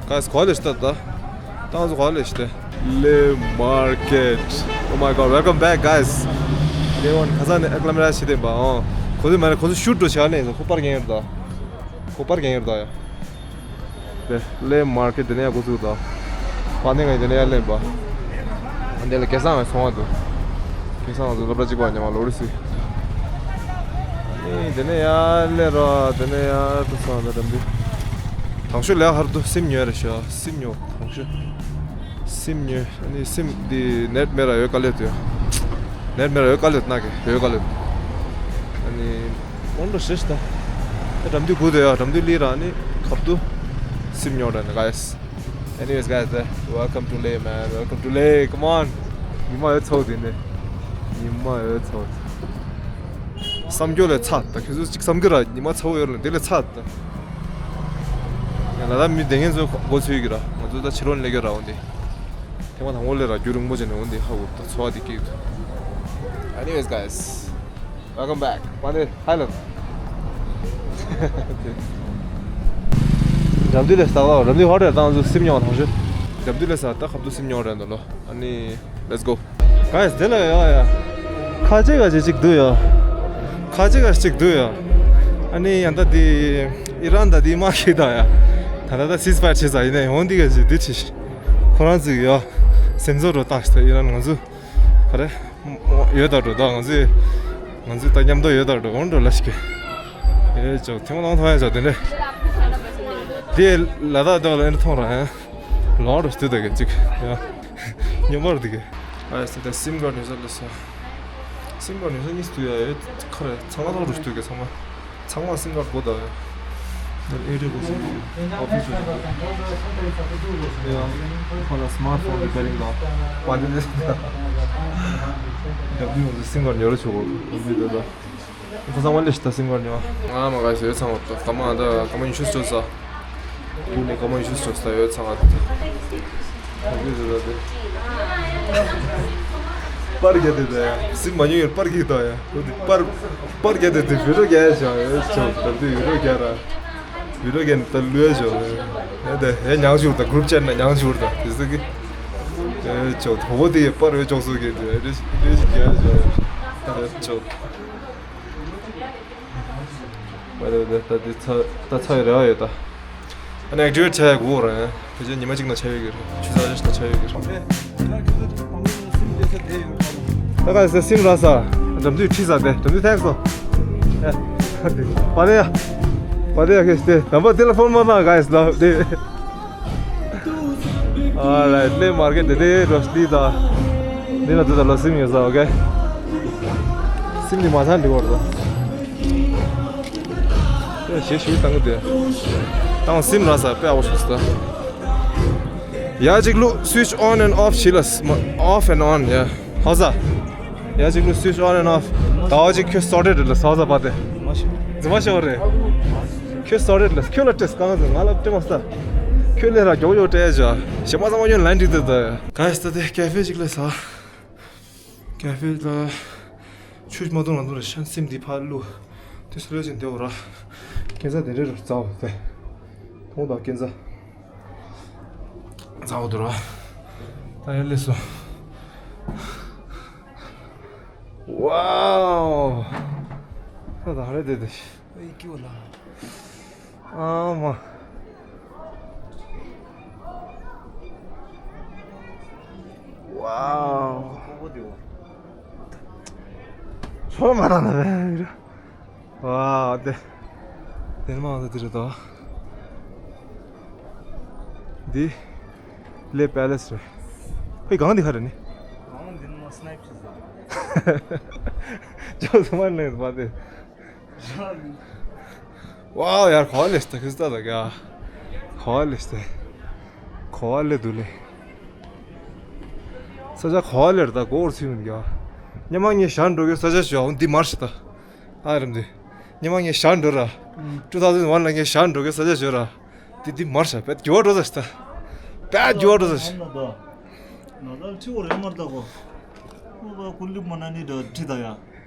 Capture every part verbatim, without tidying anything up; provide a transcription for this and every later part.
Guys, ག་ལེ་ཤི་ད་ད། ཏང་ཚོ་ག་ལེ་ཤི་ད། Leh Market. Oh my God, welcome back, guys. Day one. ཁ་སང་ནས་ཨེ་ཀླ་མེ་ར་བྱེད་བསྡད་པ། ཨོ། ཁོ་ཚོ་མ་རེད། ཁོ་ཚོ་ཤུ་ཊི་འགྲོ་བྱས་ནས་ཁོ་པར་རྒྱག་ཡོད་ད། ཁོ་པར་རྒྱག་ཡོད་ད་ཡ། དེ་Leh Market དེ་ནས་ཡར་འགོ་ཚུགས་ད། པ་ནི་ང་དེ་ནས་ཡར་ལེན་པ། འདི་ལ་སྐལ་བཟང་བའི་ཚོང་བ་འདུག་སྐལ་བཟང་ང་ཚོ་སློབ་གྲྭ་གཅིག་པ་ཉི་མ་ལོ་རེ་སི། ཨ་ནི་དེ་ནས་ཡར་ལེན་རོགས། དེ་ནས་ཡར་དུ་སོང་ད་འགྲམ་དུ། དང་ཤོས་ལས་ཧར་དུ་སིམ་ཉོས་རེད་ཤག་སིམ་ཉོ། དང་ཤོས་སིམ་ཉོས། ཨ་ནི་སིམ་འདི་ནེཊ་མེད་ར་ཡོད་དཀའ་ལས་འདུག་ཡ། ནེཊ་མེད་ར་ཡོད་དཀའ་ལས་འདུག་ན་གི་ཡོད་དཀའ་ལས་འདུག་ཨ་ནི། ཨོན་རོ་ཤེས་ད། ཨེ་འགྲམ་དུས་དགུ་དེ་ཡ་འགྲམ་དུས་ལི་ར་ནི་ཁབ་ཏུ་སིམ་ཉོ་ར་ནི་guys. Anyways, guys, uh, welcome to Leh, man. Welcome to Leh. Come on. ཉི་མ་ཡོད་ཚོགས་དེ་ནི། ཉི་མ་ཡོད་ཚོགས། བསམ་རྒྱུ་ལས་ཚ་ད། ཁྱོད་ཚོ་ཅིག་བསམ་རྒྱུ་ར་ཉི་མ་ཚ་བོ་ཡོད་ལ་དེ་ལས་ཚ་ད། ཡ་ལ་ད་མི་དེ་ངན་ཚོ་མགོ་ཚོས་ཀྱི་ར། ང་ཚོ་ད་ཕྱི་ལོགས་ནས་སླེབས་ཀྱི་ར་འོན་ཏེ། ཐེངས་མ་དང་པོ་ལས་ར་རྒྱུན་རིང་པོ་བྱས་ནས་འོན་ཏེ་ཧ་གོ་ད་ཚོར་བ་དེ་སྐྱེས་འདུག Anyways, guys, welcome back. པ་ནི་ཧའི་ལབ། འགྲམ་དུས་ལས་ས་ལ་འགྲམ་དུས་ཧོ་ཊེལ་དང་ཚོ་སིམ་ཉོ་བ་དང་ཞུ། འགྲམ་དུས་ལས་ས་ད་ཁབ་ཏུ་སིམ་ཉོ་རེད་འདུག་ལོ། ཨ་ནི། Let's go. Guys, དེ་ལ་ཡ་ཡ། ཁ་ཅིག་ཁ་ཅིག་ཅིག་འདུག་ཡ། ཁ་ཅིག་ཁ་ཅིག་འདུག་ཡ། ཨ་ནི་ཡང་ད་དེ་ཨི་རན་དང་དེ་དམག་ཤི་ད་ཡ། ད་ད་ད་སིས་ཕའེར་བྱེད་ས་ཡིན་ན་འོན་ཏེ་ག་ཅིག་འདི་ཅི་ཞིག་ཁོ་རང་ཚོས་ཡ། སེམས་ཚོར་རོ་བཏགས་ཤི་ད་ཨི་རན་ང་ཚོ། ག་རེ། ཡོད་ད་འགྲོ་ད་ང་ཚོས། ང་ཚོས་ད་མཉམ་དུ་ཡོད་ད་འགྲོ་འོན་འགྲོ་ལ་ཞིག་གི་ཨེ་ཅོ་ཐེངས་མ་ལོང་ཐོང་ཡ་ཅོ་དེ་འདྲ། དེ་ལ་དྭགས་དེ་ལ་ཨེ་འདྲ་མཐོང་ར་ཧན། ལོང་རུ་སྟོད་དགེ་ཅིག་ཡ། ཉོ་མར་དགེ་ཨ་སི་ད་སིམ་ཀར་ནི་ས་ལ་ས། སིམ་ཀར་ནི་ས་ནི་སྟུ་ཡ་ཡོད་ཁ་རེ་ཚང་མ་ལོང་རུ་སྟོད་དགེ་ཚང་མ། ཚང་མ་སིམ་ཀར་གོ་ད་ཡ། ཨེ་རེ་གོ་སིམ་ཨོ་ཕི་སི་ཡ། ཁོ་ལ་སི་མར་ཕོན་རི་པེ་རིང་ལ་པ་དེ་ནི་ད་བི་ཡོང་སིམ་ཀར་ཉོ་རུ་ཆོག་གོ་བི་ད་ད། ཁོ་ཚང་མ་ལས་ཤི་ད་སིང་གར་ཉོ། ང་མ་ག་ཞེ་ཚང་བ་ད་ཀ་མ་ད་ཀ་མ་ཡིན་ཤུ་སྤྲོད་ས། དུ་ནས་ཀ་མ་ཡིན་ཤུ་སྤྲོད་ས་ཡོད་ཚང་ང་ད། ད་དུས་ད་ད་དེ། པར་རྒྱག་དེ་ད་ཡ། སིམ་མ་ཉོ་ཡོད་པར་རྒྱག་ད་ཡ། དུ་དེ་པར་པར་རྒྱག་དེ་དེ་བི་ཌིའོ་རྒྱག་ཡ་ཞོ་ཡོད་ཆོ་ད་དུས་བི་ཌིའོ་རྒྱག་ར། བི་ཌིའོ་རྒྱག་ནས་ད་ལུས་ཡ་ཞོ་ཡོད། ཡ་ད་ཡ་མྱང་ཞུར་ད་གུ་རུབ་ཅན་ན་མྱང་ཞུར་ད་དེ་ཟེར་གི། ཨེ་ཆོ་དོ་བོ་དེ་ཡ་པར་ཡོད་ཅོག་སོ་གི་དེ་རེ་རེ་ཞིག་རྒྱག་ཡ་ཞོ་ཡོད། ད་ཆོ། མ་རེད་མ་རེད། ད་འདི་ཚ་ད་ཚ་ཡི་རེ་བ་ཡོད་ད། ཨ་ནི་ཨེག་ཊི་ཝེ་ཊི་བྱ་ཡ་དགོས་རེད། ཕལ་ཆེར་ཉི་མ་གཅིག་ནང་བྱ་ཡོད་ཀྱི་རེད། ཆུ་ཚོད་གཅིག་ནང་བྱ་ཡོད་ཀྱི་རེད། ད་ག་ས་སིམ་ར་ས། འགྲམ་དུས་ཁྲིད་ས་དེ་འགྲམ་དུས་ཐེག་སོ། ཨེ། པ་དེ་ཡ། པ་དེ་ཡ་ཁེ་སྟེ་དམ་པ་དེ་ལ་ཕོན་མ་མ་ག་ཡི་ལ་དེ། Alright, Leh Market དེ་དེ་རོ་སྟི་ད། འདི་ན་དུ་ད་ལོ་སིམ་ཡོད་ས། ཨོ་ཀེ། སིམ་འདི་མ་ཚང་འདི་བར་དུ། དེ་ཞེ་ཞུ་བཏང་གི་དེ། ཏང་སིམ་ར་ས་པེ་ཨོ་ཤུ་སྟ། ཡ་གཅིག་ལུ་switch on and off བྱིས་ལ་off and on ཡ། ཧོ་ས། ཡ་གཅིག་ལུ་switch on and off། ད་བ་གཅིག་ཁྱོད་sorted ལ་ས་ས་པ་དེ། འཛི་མ་ཤོར་རེད། ཁྱོད་sorted ལ་ཁྱོད་ལ་སྤྲད་གང་ཟེར་ང་ལ་སྤྲད་མ་ས། ཁྱོད་ལས་ར་མགྱོགས་མགྱོགས་སྤྲད་ཡ་ཞོ། ཞེ་མ་ཚང་མ་ཡོད་ལན་འགྲིག་དེ་ད། ག་ཡ་སྟ་དེ་ཀེ་ཧྥེ་གཅིག་ལ་ས། ཀེ་ཧྥེ་ལ་ཆུ་མ་འཐུང་ལ་འཐུང་ར་ཤན་སིམ་འདི་ཕར་བླུགས། དེ་སུ་ལ་ཅིག་འདེའུ་ར། ཀན་ས་དེ་རེ་རུ་རྩ་བ་དེ། མཐོང་དང་ཀན་ས། རྩ་བ་དུ་ར། ད་ཡར་སླེབས་སོང་། ཝའོ། ད་ད་རེ་དེ་དེ། ཨེ་ཀྱུ་ལ། ཨ་མ། ཝའོ། ཚོར་མ་རང་ན་རེ། ཝའོ་དེ། དེ་མ་འོ་དེ་རེད་དོ། འདི། ལེ་པེ་ལེ་སི་རེད། ཕའི་གང་འདི་ག་རེ་ནི། གང་འདི་ནི་མ་སི་ནའིབ་བྱེད་ཟེར། ཅོ་སི་མ་ནི་མ་དེ། ཝའོ་ཡར་ག་བ་ལེ་སི་ད་ཁི་སི་ད་ད་ག་ག་བ་ལེ་སི་ད། ག་བ་ལེ་དུ་ལེ། ས་ཆ་ག་བ་ལེ་རེད་ད་གོ་བར་ཚིག་མི་འདུག་ག་ཉི་མ་ངས་ཞར་འགྲོ་གི་ས་ཆ་ཞོ་འདི་མར་ཞིག་ད། ཨ་རམ་དེ། ཉི་མ་ངས་ཞར་འགྲོ་ར། two thousand one ལ་ངས་ཞར་འགྲོ་གི་ས་ཆ་ཞོ་ར། དེ་དེ་མར་ཤ་བད་རྒྱུ་བ་འགྲོ་ས་ཤ་ད། བད་རྒྱུ་བ་འགྲོ་ས་ཤ། ན་ད་ལ་ཁྲི་བོ་རེ་མར་ད་གོ། ཨོ་བ་ཀུ་ལི་མ་ན་ནི་ད་ཁྲི་ད་ཡ།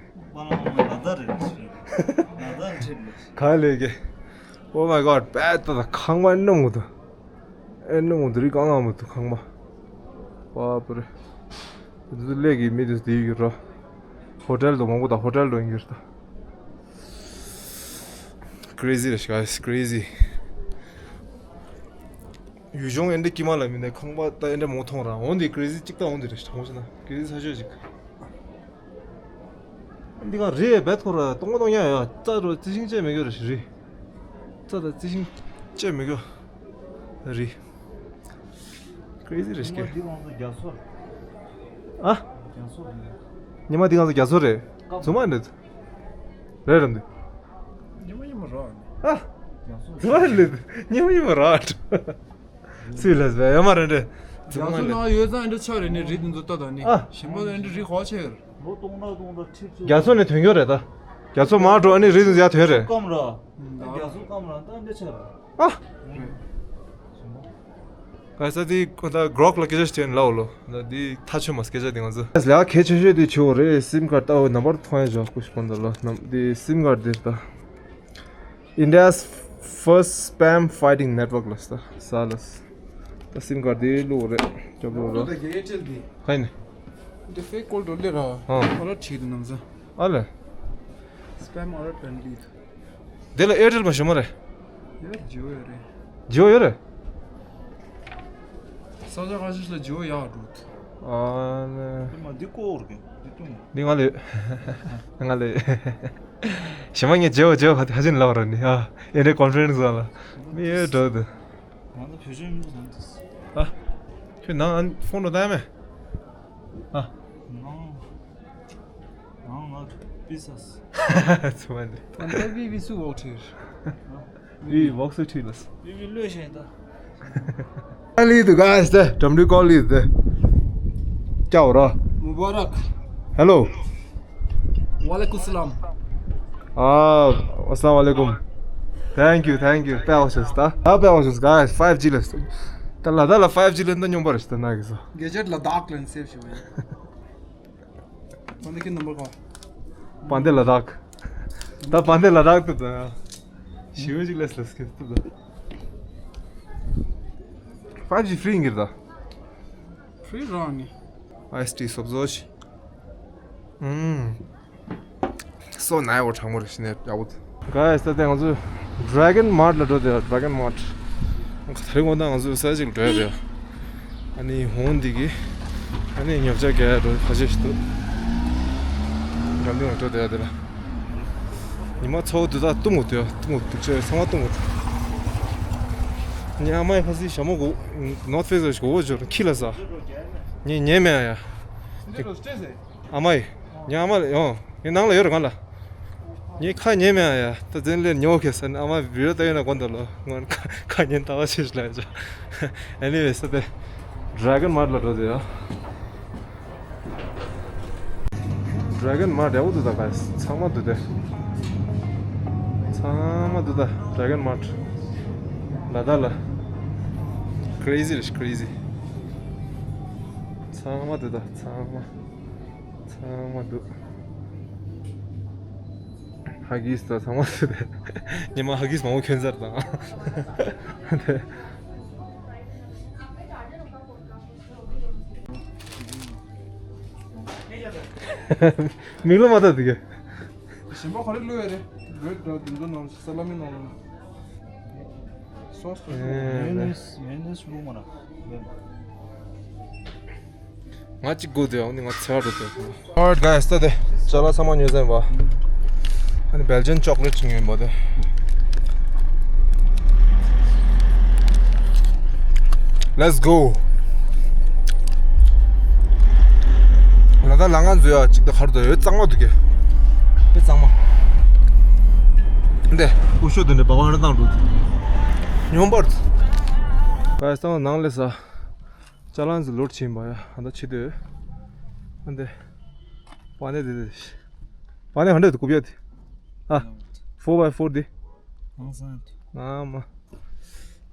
བ་ལ་མ་ན་ད་རེ་ཁྲི། ན་ད་ཁྲི་ལེ། ག་ལེ་གེ། Oh my God བད་ད་ད་ཁང་བ་ནོ་མུ་ད། ཨེ་ནི་འོ་འདི་རིགས་གང་ལ་མི་འདུག་ཁང་པ། པ་པ་རེད། འདི་ཚོ་ལས་ཀྱི་མི་དེ་དེ་ཡོད་ར། ཧོ་ཊེལ་དུ་མང་པོ་དང་ཧོ་ཊེལ་དུ་ཡོད་ར། Crazy རེད་ཤག crazy། ཡུལ་ལྗོངས་ཨེ་འདྲ་དཀྱིལ་མ་ལ་མིན་ནས་ཁང་པ་ད་ཨེ་འདྲ་མང་མཐོང་ར། འོ་འདི་crazy གཅིག་ད་འོ་འདི་རེད་དྲང་པོ་བཤད་ན་crazy ས་ཆ་ཅིག་འདི་ག་རི་བེད་ཁོ་ར་སྟོང་པ་སྟོང་ཡ་ཡ་རྩ་རུ་རྩི་ཤིང་བཅད་མི་དགོས་ར་རི། རྩ་དང་རྩི་ཤིང་བཅད་མི་དགོས་རི། Crazy རེད་ཤག་ཉི་མ་འདི་གང་ཚོ་རྒྱ་མཚོ་རེད། ཨ། རྒྱ་མཚོ་རེད། ཉི་མ་འདི་གང་ཚོ་རྒྱ་མཚོ་རེད། རྫུན་མ་རེད། རེད་རེད་འདི། ཉི་མ་ཉི་མ་ར། ཨ། རྫུན་མ་རེད། ཉི་མ་ཉི་མ་ར། སུས་ལས་པས་ཡོད་མ་རེད་རེད། རྒྱ་མཚོ་ནང་ཡོད་ཙང་འདྲ་ཆགས་རེད་ནི་རི་འདི་ཚོ་ལྟ་དང་ནི། ཨ། གཞན་པ་ལ་འདྲ་རི་ཧོ་ཆེ་རེད། ལོ་སྟོང་ཕྲག་སྟོང་ཕྲག་ཁྲི་ཁྲི། རྒྱ་མཚོ་ནས་ཐོན་ཡོད་རེད་ད། རྒྱ་མཚོ་མར་འགྲོ་ཨ་ནི་རི་འདི་ཡར་ཐོན་རེད། སྐམ་ར། རྒྱ་མཚོ་སྐམ་ར་ད་འདྲ་ཆགས་རེད། ཨ། ག་ས་དེ་ཁོ་ད་གྲོགས་ལ་སྐད་ཆ་ཞིག་དྲིས་ལབ་ལོ། ད་དེ་ཐག་ཆོད་མ་སྐད་ཆ་དེ་ང་ཚོ་ལ་གལ་ཆེ་ཤོས་དེ་ཆེ་བོ་རེད། སིམ་ཁ་ཌི་ལྟ་བུ་ནམ་བར་མཐོང་ཡ་འཇོག་ཁུ་ཤི་པོན་ད་ལོ་ནམ་དེ་སིམ་ཁ་ཌི་དེ་ད། India's first spam fighting network ལ་ས་ས་ལ་ས་སིམ་ཁ་ཌི་དེ་ལོ་རེད་སྐྱོབ་ལོ་རོ། ཁ་ཡིན་ནི། འདི་ཧྥེག་ཀོལ་ཌོ་ལེ་ར། ཨ་ཨ་ར་ཁྲིད་དུ་ནང་ས། ཨ་ལེ། སྤེམ་ཨ་ར་ཏན་ལི། དེ་ལ་ཨེར་ཊེལ་མ་ཞུ་མ་རེད། ཡོད་ཇི་ཨོ་ཡོད་རེད། ཇི་ཨོ་ཡོད་རེད། ས་ཆ་ཁ་ཤས་ལ་ཇི་ཨོ་ཡག་འགྲོ། ཨ་ནི། དེ་མ་འདི་ཀོ་བོར་གི་འདི་ཏུང་། འདི་ང་ལས། ང་ལས། ཞི་མ་ངས་ཇི་ཨོ་ཇི་ཨོ་ཧ་ཅིན་ལབ་ར་ནི་ཨ། ཨེ་འདྲའི་ཀོན་ཕི་རེན་སི་ལ། མི་ཡོད་འགྲོ་དུ། ང་ཚོ་བོད་ཆོས་མི་འདུག་ཟེར་འདུག་ཨ། ཁྱོད་ནང་ཨ་ཕོན་འགྲོ་བཏང་མེད། ཨ། ནང་། ང་ང་པི་ས། ཚུ་མ་འདི། ཨ་ནི་བི་བི་སུ་ཝོག་ཁྲིར། བི་བི་ཝོག་སུ་ཁྲིར་ལ། བི་བི་ལོས་ཤེས་ད། ཨ་ལི་དུ་ག་ཨེ་སྟེ་དྲམ་རི་ཀོ་ལི་དུ། ཀྱའོ་ར། Mubarak. Hello. Walaikum salam. ཨ། Assalamu alaikum. Thank you, thank you. པེ་ཝ་ཤོས་ད། ད་པེ་ཝ་ཤོས་ག་ཨེ་ཕའིབ་ཇི་ལ། ད་ལ་ད་ལ་ཕའིབ་ཇི་ལ་ད་སྙོམས་པ་རེད་ད་ན་གི་སོ། གེ་ཇེཊ་ལ་དྭགས་ལ་སེབ་ཞུ་བ་ཡིན། པན་ཏེ་ཁྱེད་ནམ་བར་ག་པན་ཏེ་ལ་དྭགས། ད་པན་ཏེ་ལ་དྭགས་དུ་ད། ཞི་བའི་ཅིག་ལས་ལས་སྐད་དུ་ད། ཕའིབ་ཇི་ཧྥི་རི་ཡིན་གྱི་རེད་ད། ཧྥི་རི་རང་ནི། ཨའི་སི་ཊི་སོབ་བཟོ་ཞིག་ཨུམ། སོ་ནའི་འོ་གྲང་མོ་རེད་ཤི་ནས་ཡག་པོ་འདུག Guys, ད་ལྟ་ང་ཚོ་Dragon Mart ལ་འགྲོ་དེ། Dragon Mart། ད་རིང་འོ་ན་ང་ཚོ་ས་ཅིག་འགྲོ་ཡ་དེ། ཨ་ནི་ཧོང་འདི་གི་ཨ་ནི་ཉོ་ཆ་རྒྱག་ཡ་འགྲོ་ཁ་ཤས་ཤིག་འདུག་འགྲམ་འདི་ང་འགྲོ་དེ་ཡ་དེ་ལ། ཉི་མ་ཚོ་དུ་ད་ཏུང་གོ་དུ་ཡ་ཏུང་གོ་དུ་ཆ་ཚང་མ་ཏུང་གོ་དུ། ཉི་ཨ་མའི་ཕ་སི་ཞྭ་མོ་གོ་North Face ཞིག་གོ་བོ་ཇོར་ཁྱི་ལ་ས། ཉི་ཉེ་མེ་ཨ་ཡ། ཨ་མ་ཡི། ཉི་ཨ་མ་ལ་ཡོང་། ངའི་ནང་ལ་ཡོད་རེད་གང་ལ། ངའི་ཁ་ཉན་མེད་ཨ་ཡ། ད་འཛིན་ལས་ཉོ་གེ་ཟེར་ནས་ཨ་མ་བི་ར་ད་ཡོད་ན་དགོན་ད་ལོ། ང་ཁ་ཁ་ཉན་ད་བ་ཆེ་ཞིག་ལ་ཡ། Anyway ས་དེ་Dragon Mart ལ་འགྲོ་དེ་ཡ། Dragon Mart ཡག་པོ་འདུག་ད་ག་ཚང་མ་འདུག་དེ། ཚང་མ་འདུག་ད་Dragon Mart ལ་ད་ལ། Crazy རེད་crazy། ཚང་མ་འདུག་ད་ཚང་མ། ཚང་མ་འདུག་ཧ་གིས་ད་ཚང་མ་འདུག་ཉི་མ་ཧ་གིས་མང་པོ་ཁྱོད་ཚར་དང་། མིག་ལོ་མ་ལྟ་འདུག་གས། ཞིམ་པ་ག་རེ་བླུགས་ཡ་རེད། བོད་འདྲ་དུ་འདུག་ནང་ས་ལ་མི་ནང་ལ། སོ་སོ་ཨེ། མེ་ནེས་མེ་ནེས་བླུགས་མ་ར། ང་གཅིག་དགོས་དེ་འོ་ནི་ང་ཚེ་བ་འགྲོ་དེ། Alright guys, ད་དེ་ཅ་ལག་ཚང་མ་ཉོས་ཟིན་པ། ཨ་ནི་Belgian chocolate ཅིག་ཉོས་པ་དེ། Let's go. ལ་ད་ལ་ང་འཛུལ་ཡ་གཅིག་ད་གར་དུ་ཡོད་གཙང་མ་འདུག་གས། དཔེ་གཙང་མ། འདི་ཨུ་ཤོ་དེ་འདྲ་བ་བ་ར་བཏང་འགྲོ། ཉོན་པར། Guys, ད་ནང་ལས་ས། ཅ་ལང་ཟི་ལོར་ཕྱིན་པ་ཡ། ཨ་ད་ཕྱི་དོད། ཨ་འདི། པ་ནེ་དེ་དེ། པ་ནེ་ཧན་དེ་དེ་ཀུ་པ་ཡ་དེ། ཨ། four by four དེ། ཨང་སང་། ཨ་མ།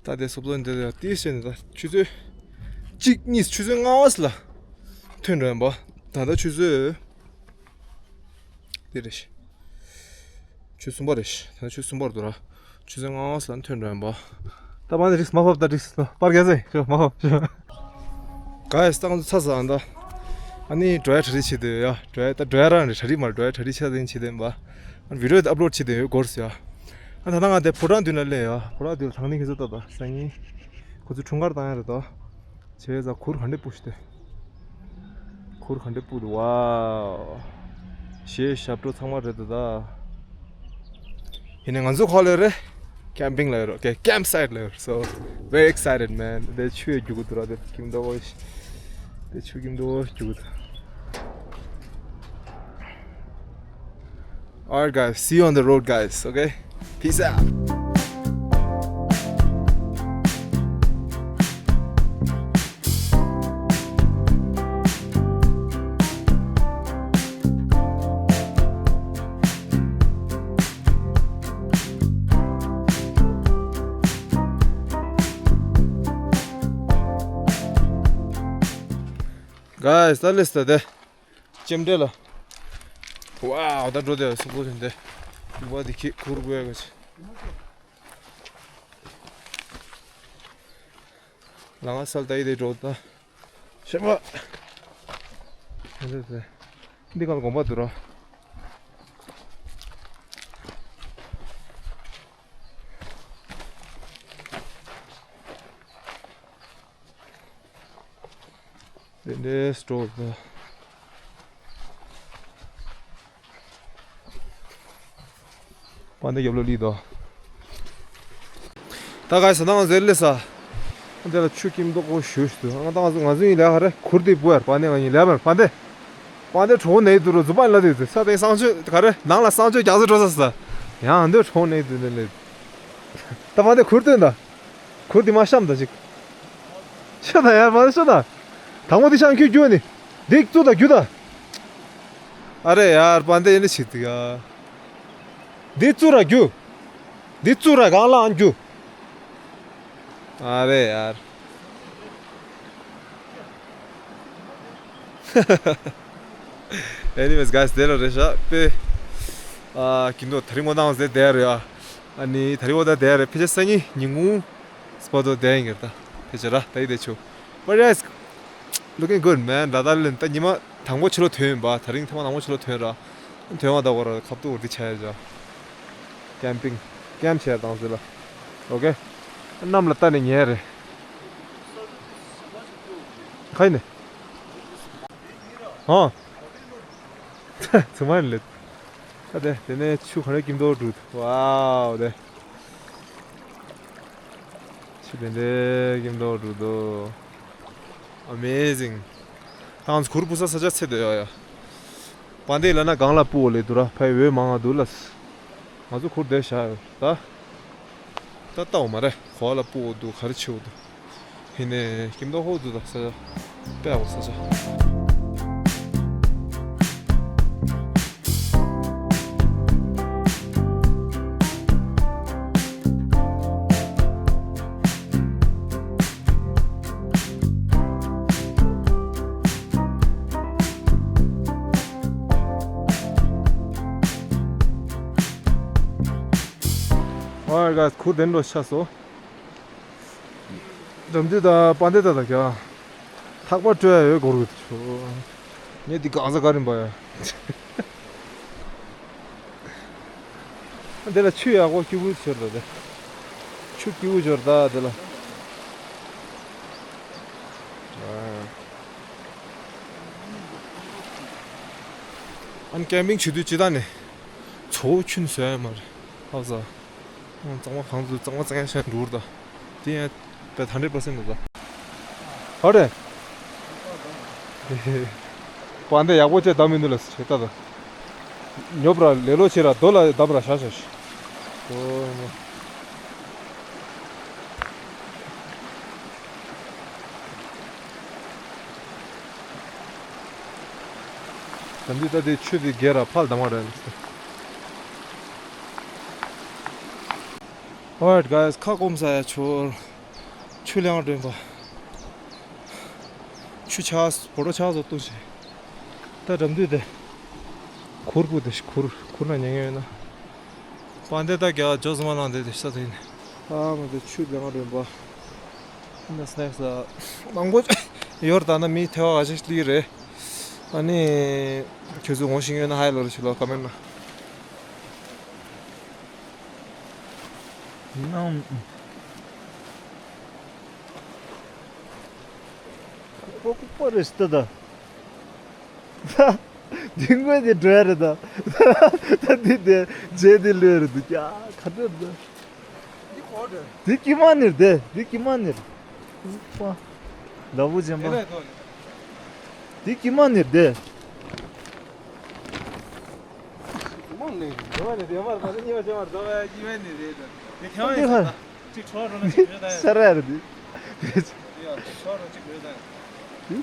ད་དེ་སོབ་ལོན་དེ་དེ་ཏི་ཤེ་ནི་ད་ཆུ་ཚོད། གཅིག་གཉིས་ཆུ་ཚོད་ལྔ་བ་ལ། ཐོན་འགྲོ་ཡིན་པ། ད་ལྟ་ཆུ་ཚོད། དེ་རེད། ཆུ་གསུམ་པ་རེད། ད་ཆུ་གསུམ་པར་འདུག་ར། ཆུ་ཚོད་ལྔ་ཙམ་ཐོན་འགྲོ་ཡིན་པ། ད་པ་ནི་རིགས་མ་ཕབ་ད་རིགས་ལ་པར་རྒྱ་ཟེ་ཤོ་མ་ཕབ་ཤོ། ག་ཡ་སྟངས་ཚ་ས་ཨ་འདྲ། ཨ་ནི་འགྲོ་ཡ་གྲ་སྒྲིག་བྱེད་དེ་ཡ་འགྲོ་ཡ་ད་འགྲོ་ཡ་རང་རེད། གྲ་སྒྲིག་མ་འགྲོ་ཡ་གྲ་སྒྲིག་ཆ་ཚང་བྱེད་དེ་འབའ། ཨ་ནི་བི་ཌི་ཡོ་དེ་ཨབ་ལོཌ་བྱེད་དེ་ཡོད་སྐོར་ཟེར་ཡ། ཨ་ད་ད་ང་དེ་ཕོ་བྲང་མདུན་ལ་སླེབས་ཡ། ཕོ་བྲང་མདུན་ལ་ཐང་ནི་ཁི་ཚོ་ད་ད་སང་ཉིན་ཁོ་ཚོ་འཁྲུངས་སྐར་བཏང་ཡ་རེད་ད། བྱས་ཙང་གུར་ག་འདྲས་སྤུ་ཞིག་སྟེ། གུར་ག་འདྲས་སྤུ་འདུག་ཝའོ། གཞས་ཞབས་བྲོ་ཚང་མ་རེད་འདུག་ད། ཡིན་ནའི་ང་ཚོ་ག་པར་སླེབས་རེད། ཀེམ་པིང་ལ་ཡོད་རོ། ཀེ་ཀེམ་སའིཊ་ལ་ཡོད་རོ། So very excited, man. དེ་ཆུ་ཡི་རྒྱུག་གི་འདུག་ར། དེ་སྐྱིད་མདོག་དེ་ཆུ་སྐྱིད་མདོག་རྒྱུག་གི་འདུག Alright, guys. See you on the road, guys. Okay? Peace out. Guys, ད་སླེབས་ས་དེ། ལྕེམ་དྲེ་ལ། ཝའོ། ད་འགྲོ་དེ་སོག་པོ་དེ་འདྲ། ཡུ་བ་དེ་ཁྱེད་ཁུར་དགོས་ཡ་ག་ཅི། ལ་ང་སལ་ད་ཡི་དེ་འགྲོ་ད། ཤེས་པ། འདི་ག་ལ་དགོན་པ་འདུག་ར། དེ་འདྲའི་སི་ཊོར་དང་། པ་འདི་རྒྱབ་ལོགས་ལི་དོ། ད་ག་ས་ནང་ཟེར་ལེ་ས། འདི་ལ་ཆུ་སྐྱིད་མདོག་ཁ་པོ་ཞེ་པོ་ཞིག་འདུག་ང་ད་ང་ཚོ་ང་ཚོ་ཡིན་ལ་ཧ་རེ་གུར་དེ་བུ་ཡར་པ་འདི་ང་ཡིན་ལ་ཡར་པ་འདི། པ་འདི་གྲོགས་ནས་འདུག་རོ་ཛུ་པ་ལ་དེ་ས་དེ་གསང་སྤྱོད་ག་རེ་ནང་ལ་གསང་སྤྱོད་རྒྱག་ས་འགྲོ་ས་ས། ཡང་འདི་གྲོགས་ནས་འདུག་ནས་ལེ། ད་པ་འདི་གུར་སྟོན་ད། གུར་འདི་མ་བཤམས་ད་ཅིག་ཤོད་ད་ཡར་མ་ཤོད་ད། དང་པོ་འདི་བཤམས་ཁྱོད་རྒྱུ་ནི། འདི་བཙུགས་ད་རྒྱུ་ད། ཨ་རེ་ཡར་པ་འདི་ཡིན་ནི་ཞིག་འདུག་ཡ། འདི་བཙུགས་ར་རྒྱུ། འདི་བཙུགས་ར་གང་ལའང་རྒྱུ། ཨ་རེ་ཡར། Anyways, guys, དེ་ལ་རེད་ཤག་པེ། ཨ་ཀིན་དོ་ད་རིང་ངོ་ནང་ཟེར་དེ་རེད་ཨ། ཨ་ནི་ད་རིང་ངོ་ད་དེ་རེད། ཕལ་ཆེར་སང་ཉིན་ཉིན་གུང་སྤ་ཏོ་དེ་ཡིན་གྱི་རེད་ད། ཕལ་ཆེར་ར་ད་ཡི་དེ་ཆུ། But yes, looking good, man. ད་ད་ལན་ད་ཉི་མ་དང་པོ་ཕྱི་ལོགས་ཐོན་ཡིན་པ། ད་རིང་ཐེངས་མ་དང་པོ་ཕྱི་ལོགས་ཐོན་ར། ཐོན་བ་ད་གོ་ར་ཁབ་ཏུ་འོར་དི་ཆ་ཡ་ཇ། ཀེམ་པིང་། ཀེམ་བྱས་དང་ཟེར་ལ། ཨོ་ཀེ། གནམ་ལ་ལྟ་ནས་ཉལ་རེད། ཁ་ཡིན་ནས། ཧོ། ཚུ་མ་ཡིན་ལེ། ད་དེ་དེ་ནས་ཆུ་ག་རེ་སྐྱིད་མདོག་འགྲོ་འདུག་ཝའོ་དེ། ཆུ་དེ་འདྲའི་སྐྱིད་མདོག་འགྲོ་འདུག Amazing. ད་ང་ཚོ་གུར་སྤུ་ས་ས་ཆ་ཚེ་འདོད་ཡོད་ཡ། པ་འདི་ལ་ན་གང་ལ་སྤུ་འོ་ལེ་འདུག་ར། ཕའི་འོད་མང་ང་འདུག་ལ། ང་ཚོ་གུར་བསྡད་བཞག་ཡོད་ད། ད་ལྟ་འོ་མ་རེད། གོ་བ་ལ་སྤུ་འོ་འདུག་ག་རེ་བྱེད་འོ་འདུག་ཡིན་ནའི་སྐྱིད་མདོག་ཧོ་འདུག་ད་ས་ཆ། དཔེ་ཡག་པོ་ས་ཆ། Alright, guys, གུར་དེ་འདྲ་ཆགས་སོང་། འགྲམ་དུས་ད་པ་འདི་ད་ད་ཀྱང་། ཐག་པ་སྤྲོད་ཡ་ཡོད་སྐོར་གྱི་ཆུ། ངས་འདི་གང་ཟ་ག་རིམ་པ་ཡ། འདི་ལ་ཆུ་ཡག་པོ་སྐྱིད་པོ་ཞོར་ད་དེ། ཆུ་སྐྱིད་པོ་ཞོར་ད་དེ་ལ། ཨ་ནི་ཀེམ་པིང་བྱེད་དུས་ཅི་ད་ནི། ཚོ་ཆུན་ཟོས་ཡ་མ་རེད། ཧ་ཟ། གཙང་མ་གང་དུ་གཙང་མ་གཙང་ཡ་ཤ་འགྲུར་ད། དེ་ཡང་པའི་ཧན་ཌེ་རེད་པར་སེན་ཊི་ད། ཧ་རེ། པ་འདི་ཡག་པོ་བྱས་བསྡམས་མི་འདུག་ལ་ཟེར་ད་ད། ཉོབ་ར་ལེ་ལོ་བྱེད་ར་རྡོ་ལ་བསྡམས་ར་བཞག་བཞག་ཞིག་ཨོ་ནོ། ད་འདི་ད་དེ་ཆུ་དེ་རྒྱས་ར་ཕར་བསྡམས་པ་རེད། Alright, guys, ཁ་སྐོམ་ས་ཡ་ཆོར། ཆུ་ལེན་འགྲོ་ཡིན་པ། ཆུ་ཆགས། བོ་རོ་ཆགས་སོ་ཏུ་ཞེ། ད་འགྲམ་དུས་དེ། གུར་སྤུ་དེ་གུར་གུར་ན་ཉན་ངེས་ཡོད་ན། པ་འདི་ད་རྒྱ་ཇོ་ཟི་མ་ནང་དེ་དེ་ཤ་དེ་ཡིན། ཨ་མ་དེ་ཆུ་ལས་མ་རན་པ། ཨ་ནི་སྣེག་སི་མང་པོ་ཡོད་རེད། ད་ན་མི་ཐེ་བ་ག་ཞིག་ལི་རེད། ཨ་ནི་ཁྱོད་ཚོ་ངོ་ཤེས་ཡོད་ན་ཧའི་ལོ་རེ་ཞིག་ལོ་ཀ་མེན་ན། ཡིན་ནའང་ཁོ་ཁོ་པ་རེ་ཞིག་ད་ད། འདི་དངོས་དེ་འགྲོ་ཡ་རེད་ད། ད་འདི་དེ་རྗེས་དེ་ལོས་རེད་འདུག་ཀྱ་ག་འདྲ་རེད་ད། འདི་ཀི་མ་ནིར་དེ་འདི་ཀི་མ་ནིར། པ། ལ་བུ་ཅན་པ། འདི་ཀི་མ་ནིར་དེ། ཀི་མ་ནིར། འདི་མ་ནིར་དེ་མར་ད་ནི་གཉིས་པ་ཅན་མར་ད་བ་ཡ་ཀི་མ་ནིར་རེད་ད། འདི་ཁྱེད་མ་ཡིན་ས་ད། ཅིག་ཁྲོ་རོ་ན་ཅིག་བོད་ད་ཡ། ཤ་ར་རེད་འདི། ཡ་ཁྲོ་རོ་ཅིག་བོད་ད་ཡ།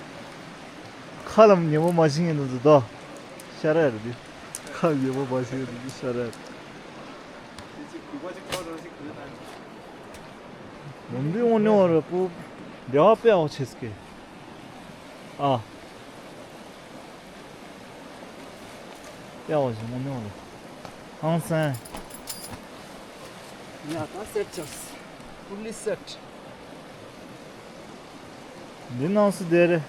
ཁ་ལམ་ཉེ་མོ་མ་ཤིང་ཡིན་འདུག་ཟེར་དོ། ཤ་ར་རེད་འདི། ཁ་ཉེ་མོ་མ་ཤིང་ཡིན་འདུག་ཤ་ར་རེད། དེ་ཅིག་གུས་པ་ཅིག་ཁྲོ་རོ་ཅིག་བོད་ད་ཡ། ནམ་རྒྱུན་འོང་ནི་བ་རེད་པོ། འདི་བ་དཔེ་ཨོ་ཆེ་སྐད། ཨ། དཔེ་ཨོ་ཆེ་འོང་ནི་བ་རེད། ཧང་སང་། ཡ་ད་སེད་ཅོས། ཕུལ་ལི་སེད། འདི་ནང་སུ་བསྡད་རེད།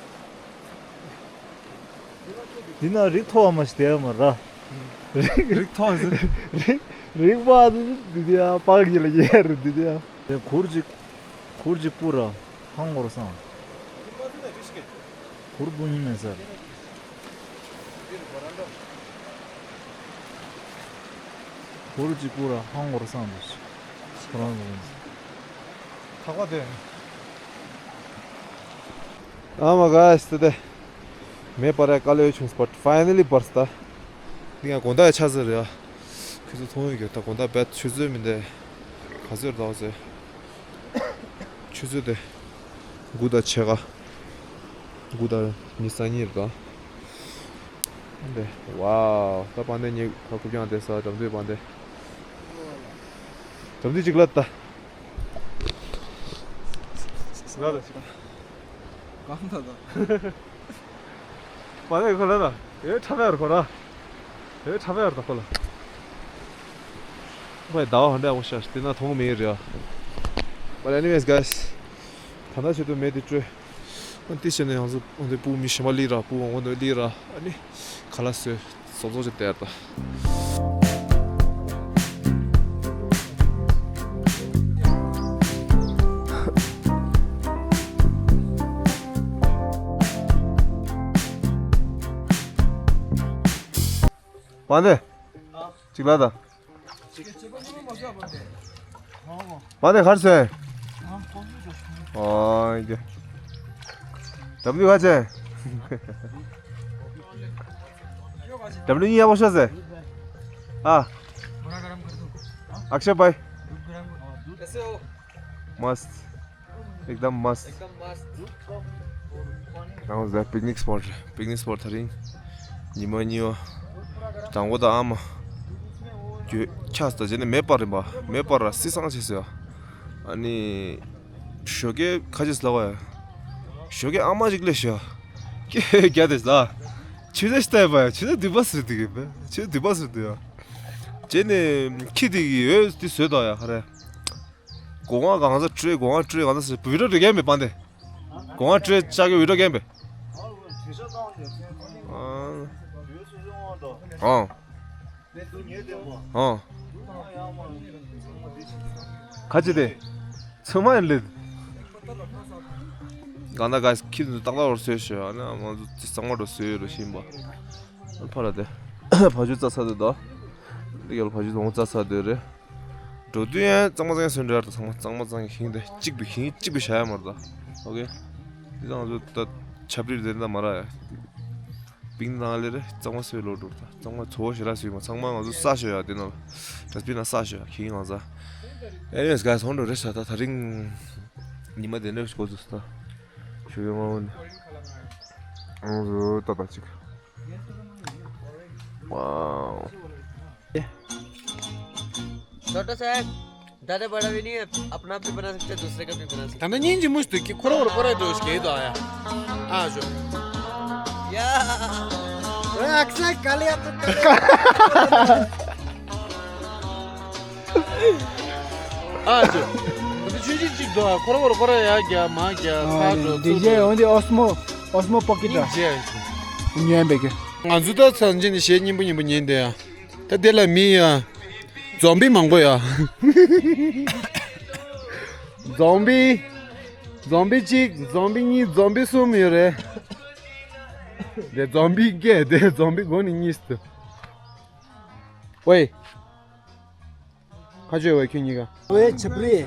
འདི་ན་རིགས་མཐོ་བ་མ་ཞིག་བསྡད་ཡོད་མ་ར། རིགས་རིགས་མཐོ་བ་ཟེར། རིགས་རིགས་པ་འདི་འདི་དེ་ཡ་པགས་ཀྱི་ལ་ཡ་རེད་འདི་དེ་ཡ། དེ་གུར་ཅིག་གུར་ཅིག་སྤུ་ར། ཧང་གོར་སང་། གུར་སྤུ་ཡིན་མེད་ཟེར། གུར་ཅིག་སྤུ་ར་ཧང་གོར་སང་འདུག་ཁོ་རང་གི་ཡིན། ཐག་པ་དེ། ཨ་མ་ག་སི་དེ། མེ་པར་ཡ་དཀའ་ལས་བྱུང་སྤ་ཕའི་ནལ་ལི་པར་སྟ། འདི་ང་དགོང་དག་ཡ་ཆ་ཟེར་ཡ། ཁྱོད་ཚོ་མཐོང་ཡོད་ཀྱི་ད་དགོང་དག་བེད་ཆུ་ཚོད་མི་འདས། ག་ཚོད་རེད་ཟེར། ཆུ་ཚོད་དེ། དགུ་དང་ཕྱེད་ཀ་དགུ་དང་ཉི་ཤུ་རྩ་གཉིས་རེད་ད། འདི། ཝའོ། ད་པ་འདི་ཉིད་ཁ་ཁུབ་ཀྱང་དེ་ས་འགྲམ་དུས་པ་འདི། འགྲམ་དུས་གཅིག་ལ་ད། ལ་ད་གཅིག་གང་ད་ད། པ་ལས་ཁོ་ལ་ན། ཨེ་ཁྲ་བེར་ཁོ་ར། ཨེ་ཁྲ་བེར་ད་ཁོ་ལ། ཁོས་ཟླ་བ་ཧ་འདྲ་ཡག་པོ་ཤར་དེ་ན་མཐོང་མེད་རེད་ཨ། But anyways guys། ད་ལྟ་ཆེད་དུ་མེ་དེ་སྤྲོད། ཨ་དེ་བྱས་ནས་ཡང་སུ་འོང་དེ་སྤུ་མི་ཞིམ་པ་ལི་ར་སྤུ་འོང་དེ་ལི་ར་ཨ་ནི། ཁ་ལག་བཟོས། བཟོ་བཟོ་ཅིག་སྟེར་ད། པ་འདི། གཅིག་ལ་ད། པ་འདི་གར་སོན། ཨོ་ཡ། འགྲམ་ལུས་ག་ཆེ། འགྲམ་ལུས་གཉིས་ཡག་པོ་ཤོད་ཟེར། ཨ། अक्षय भाई। मस्त। एकदम मस्त। ང་ཚོ་པིག་ནིག་སི་པོཊ་རེད། པིག་ནིག་སི་པོཊ་དེ་རིང་ཉི་མ་གཉིས་པ། དང་པོ་དང་ཨ་མ། རྒྱུ་ཆགས་སོང་། རྗེས་ནས་མེ་སྤར་རིམ་པ། མེ་སྤར་ར་བསིལ་སང་བྱས་སོང་། ཨ་ནི། ཞོགས་ཀས་ཁ་ཆེ་ལབ་པ་ཡ། ཞོགས་ཀས་ཨ་མ་ཞིག་སླེབས་ཤག་ཀྱེ་རྒྱ་དེ་ལ། ཆུ་ཚོད་ཤི་ཏའི་པ་ཡ། ཆུ་ཚོད་བདུན་པ་ཟེར་དུས་ཀྱི་པ། ཆུ་ཚོད་བདུན་པ་ཟེར་དུས་ཡ། རྗེས་ནས་ཁྱི་དེ་གི་འོད་དེ་བཟོས་དོ་ཡ་ཁ་རེ། སྒོ་ང་གང་ས་སྤྲོད། སྒོ་ང་སྤྲོད་གང་ས་ཟེར། བི་ཌིའོ་འགྲོ་མཁན་མེད་པ་འདི། སྒོ་ང་སྤྲོད་ཅག་གི་བི་ཌིའོ་རྒན་པས། ཨ། ཨ། ཨ། ག་ཅི་དེ། ཚང་མ་ཡིན་ལེ། གང་ལྟར་ག་ཁྱི་ཚོ་ཏག་ཏག་བཟོས་ཤག་ཨ་ནི་ང་ཚོ་ཚང་མ་འགྲོ་བཟོས་ཡོད་རེད་ཤིང་པ། ཕ་ར་དེ། བ་ཕྱུགས་རྩྭ་ས་དེ་དོ། འདི་ག་ལ་བ་ཕྱུགས་ལོང་རྩྭ་ས་དེ་རེད། འགྲོ་དུས་ཡང་གཙང་མ་གཙང་ཡང་སོན་འདྲ་ད་ཚང་མ་གཙང་མ་གཙང་ཡང་ཤིང་དེ་གཅིག་པའི་ཤིང་གཅིག་པའི་བྱ་ཡ་མ་རེད་ད། ཨོ་ཁེ། འདི་ཚང་ང་ཚོ་ད་ཆབ་རིལ་དེ་འདྲ་མ་ར་ཡ། པིང་ནང་ལེ་རེ་གཙང་མ་སོས་ལོ་འགྲོ་ད། གཙང་མ་ཚོ་བོ་ཞེ་དྲག་སོས་མ། ཚང་མ་ང་ཚོ་ས་ཞོ་ཡ་དེ་ནང་ལ། ཌ་སི་པིན་ན་ས་ཞོ་ཡ་ཁེ་ང་ཚ། Anyways guys ཧོན་འགྲོ་རེ་ས་ད་ད་རིང་ཉི་མ་དེ་འདྲ་ཞིག་གོ་ཚུགས་ད། ཞོ་ཡོ་མ་འོན་ནི། ང་ཚོ་ད་ད་ཅིག Wow। छोटा सा है, ज्यादा बड़ा भी नहीं है, अपना भी बना सकते हैं, दूसरे का भी बना सकते हैं। ད་ནི་སྙིང་རྗེ་མོ་ཞིག་འདུག་ཁོ་རང་བར་ཁོ་རང་འགྲོ་ཞིག་གེ་དོ་ཨ་ཡ། ཨ་ཞོ། ཡ། ཨེ་ཨག་ས་ག་ལེ་ཡ་ཏུ་ག་ལེ། ཨ་ཅོ། ད་ཆུང་ཆུང་གཅིག་འདུག་ཁོ་ར་ཁོ་ར་ཁོ་ར་ཡ་རྒྱ་མ་རྒྱ་ཁ་འགྲོ་འདི་ཚུགས་རྗེས་འོན་ཏེ་ཨོ་སི་མོ་ཨོ་སི་མོ་པོ་ཀེ་ཊ་ར་རྗེས་ཉོན་པའི་གི། ང་ཚོ་ད་ཚང་ཅན་ནི་གཞས་སྙན་པོ་སྙན་པོ་ཉན་དེ་ཡ། ད་དེ་ལ་མི་ཡ། འཛོམ་པི་མང་པོ་ཡ། འཛོམ་པི། འཛོམ་པི་གཅིག་འཛོམ་པི་གཉིས་འཛོམ་པི་གསུམ་ཡོད་རེད། དེ་འཛོམ་པི་སྐད་དེ་འཛོམ་པི་མགོ་ནས་གཉིས་སུ། ཝེ། ཁ་ཆོས་ཝེ་ཁྱོད་གཉིས་ཀ། ཝེ་ཆབ་རི།